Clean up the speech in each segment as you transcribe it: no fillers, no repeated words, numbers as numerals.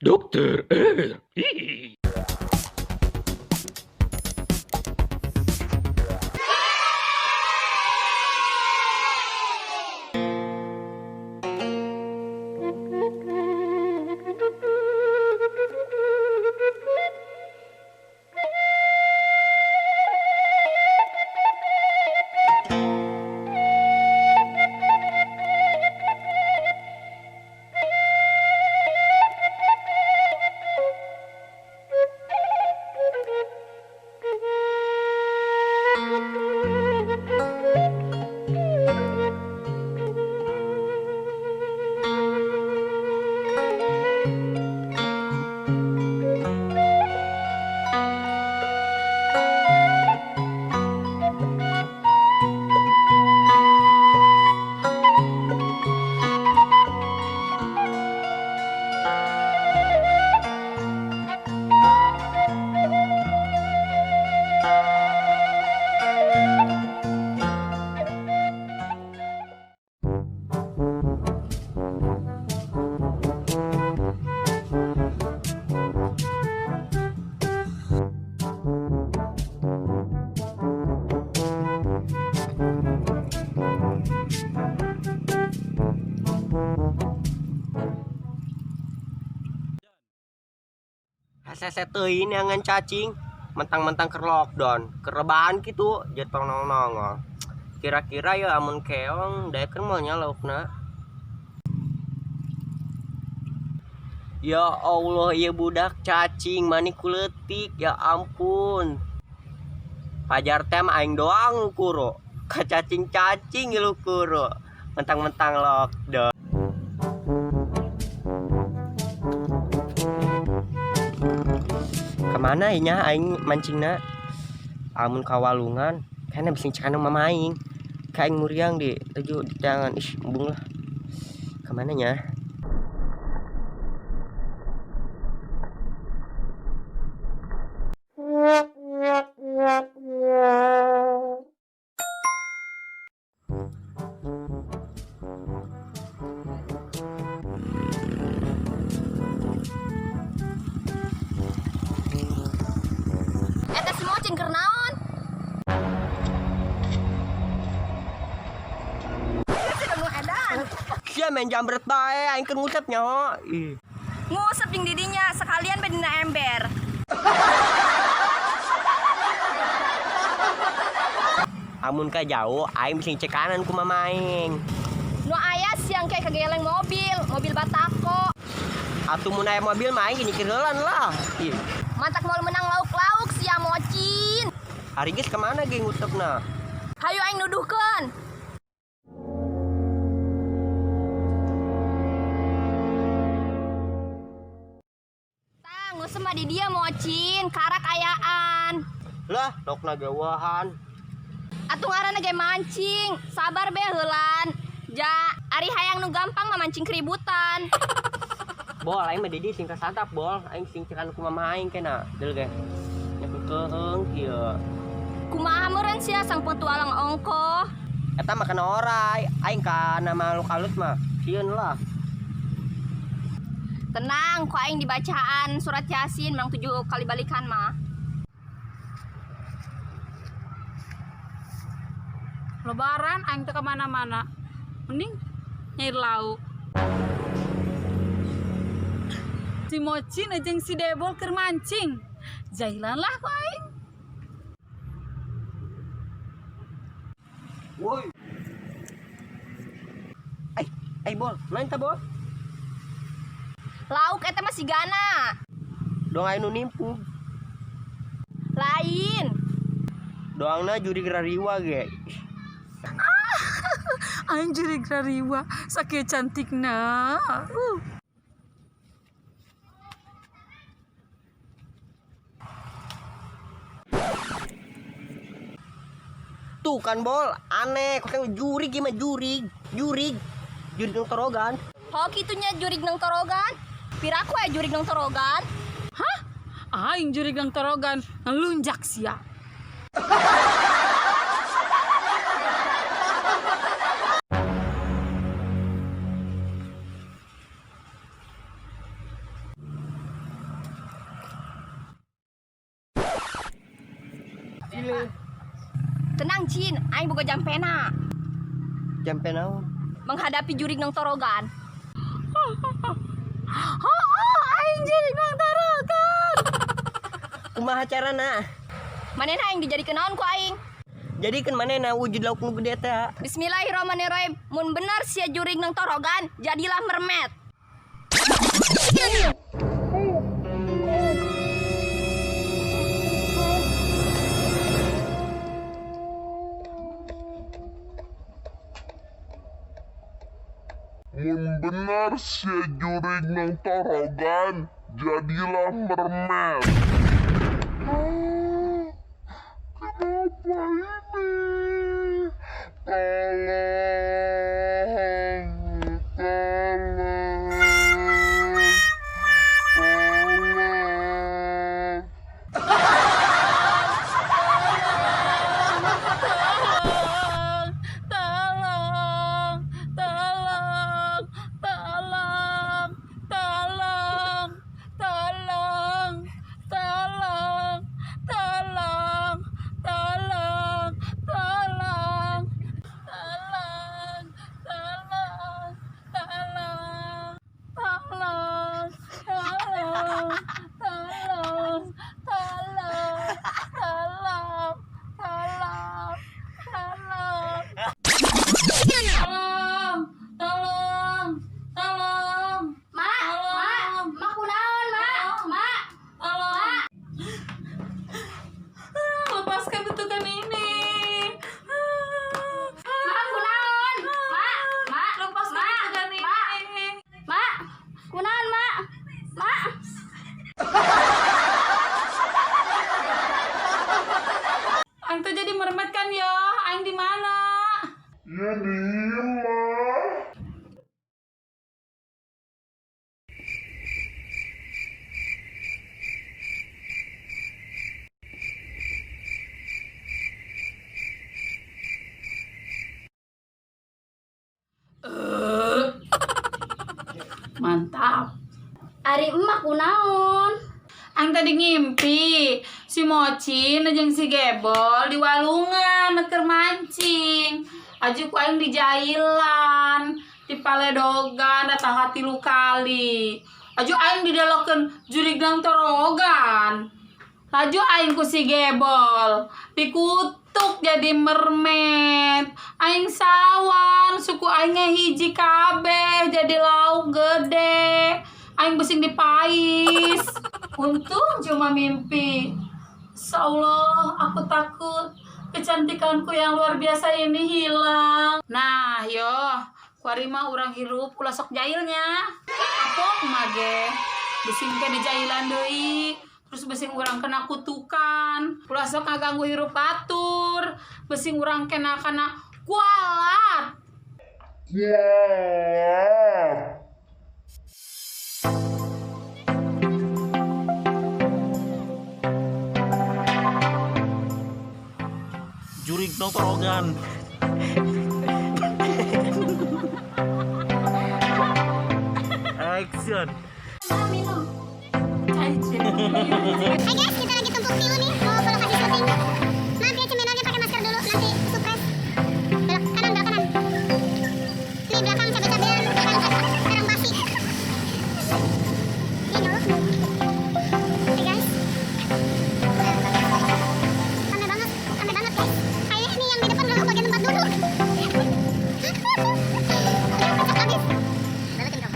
Dokter R. Hese teuing neangan cacing, mentang-mentang keur lockdown, keur rebahan kitu jeung tong nongol. Kira-kira ya amun keong daekeun moal nya laukna. Ya Allah, ieu budak cacing mani ku leutik, ya ampun. Pajar teh mah aing doang nu kuru. Ka cacing-cacing lu kuru. Mentang-mentang lockdown. Kemana nya aing mancingna? Amun ka walungan, kayaknya bisa cekana mama aing. Ka aing muriang di tuju di tangan, ih embung lah. Kemana nya? Eta si Mocin keur naon? Sia main jambret bae, aing keur ngusep nyaho. Ih. Ngusep jeung didinya sekalian bae dina ember. Amun ka jauh, aing bisa ngecek kanan ku mama aing. Nu aya siang kayak kegeleng mobil, mobil batako. Atuh mun aya mobil mah aing nyikir heulan lah. Ih. Mantak moal menang lauk-lauk sia Mocin. Ari geus kemana ge ngusepna? Hayu aing nuduhkeun. Tah, ngusep mah di dia Mocin, karak ayaan. Lah, lokna gawahan. Atuh ngaranna ge mancing, sabar be heulan. Ja, ari hayang nu gampang mah mancing keributan. Bol, aing mah di sing kasantap bol, aing sing cekan ku mama aing kena. Deul ge. Nya keung kieu. Kumaha meureun sia sang petualang ongkoh. Eta mah kana orai, aing kana makhluk halus mah. Sieun lah. Tenang, ku aing dibacaan surat Yasin mang 7 kali balikan mah. Lebaran aing teu kemana-mana. Mending nyair lauk. Si Mocin jeung si Debol keur mancing. Jailan lah ku aing. Woi. Eh, eh bol, main ta bol? Lauk eta mah sigana. Doang aing nu nimpug. Lain. Doangna juri grariwa ge. Aing jurig rariwa, sakieu cantikna. Tuh kan bol, aneh, kok teh jurig gimana jurig, jurig, jurig nang torogan. Ho kitunya jurig nang torogan? Piraku aya jurig nang torogan? Hah? Aing jurig nang torogan, ngelunjak sia. Tenang, Cin, aing boga jampena. Jampe naon? Menghadapi jurig nang torogan. Oh, aing jurig nang torogan. Kumaha carana? Manehna aing dijadikeun naon ku aing? Jadikeun manehna wujud lauk nu gede teh. Bismillahirrahmanirrahim. Mun bener sia jurig nang torogan, jadilah mermet. Mun benar sia jurig nang torogan, jadilah mermet. Ah, kenapa ini? Tolong, tolong, tolong. Tolong, tolong, tolong, tolong, tolong, tolong, tolong, tolong, tolong, tolong, tolong, tolong, tolong, tolong, tolong, tolong, tolong, tolong, tolong. Tolong, tolong, tolong, Ma, ma, ma kunaon, ma? Ma, tolong. Ah, lepaskan kutukan ini. Ah, ma kunaon? Ma, ma, lepaskan ma, kutukan ma, ini. ma, kunaon, ma? Ma. Aing tuh jadi mermet kan ya? Aing di mana? Ya diem mah. Mantap. Ari emak kunaon? Aing tadi ngimpi si Mocin jeung si Gebol di walungan keur mancing. Aju ku aing dijailan, di paledogan datang ka 3 kali. Aju aing didelokeun jurig nang torogan. Laju aing ku si Gebol dikutuk jadi mermet. Aing sawan, suku aing ge hiji kabeh jadi lauk gede. Aing besing dipais. Untung cuma mimpi. Insyaallah aku takut kecantikanku yang luar biasa ini hilang. Nah, yo, kuari mah urang hirup ulah sok jailnya. Kapok mah ge. Besing ke dijailan deui. Terus besing urang kena kutukan. Ulah sok ngaganggu hirup batur. Besing urang kena kana kualat. Kualat. Jurig nang torogan. Action. Minum. Hai, Cik. Hai guys, kita lagi tumpuk tilu nih, mau ke lokasi syuting. Maaf ya cemenolnya pakai masker dulu, nanti supres. Belok kanan, belok kanan. Nih belakang cabe-cabean, belakang basi. Ini nyolok nih. Hai guys. Rame banget guys. Kayaknya ini yang di depan belum bagian tempat duduk. Aduh, kocak abis. Balikin dong.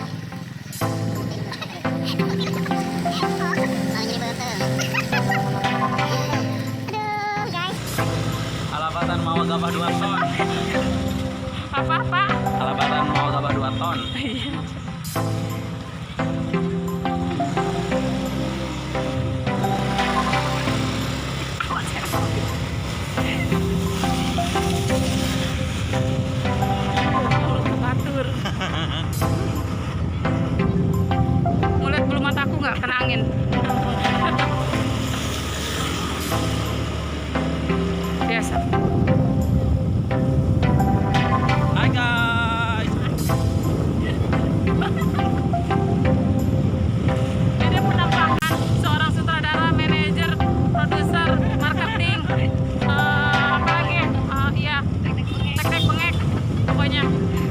Aduh, guys. Alabatan mau gabah 2 ton. Apa, Pak? Alabatan mau gabah 2 ton. Batur. Mau lihat bulu mata aku nggak kena angin? Biasa. Hai guys. pokoknya.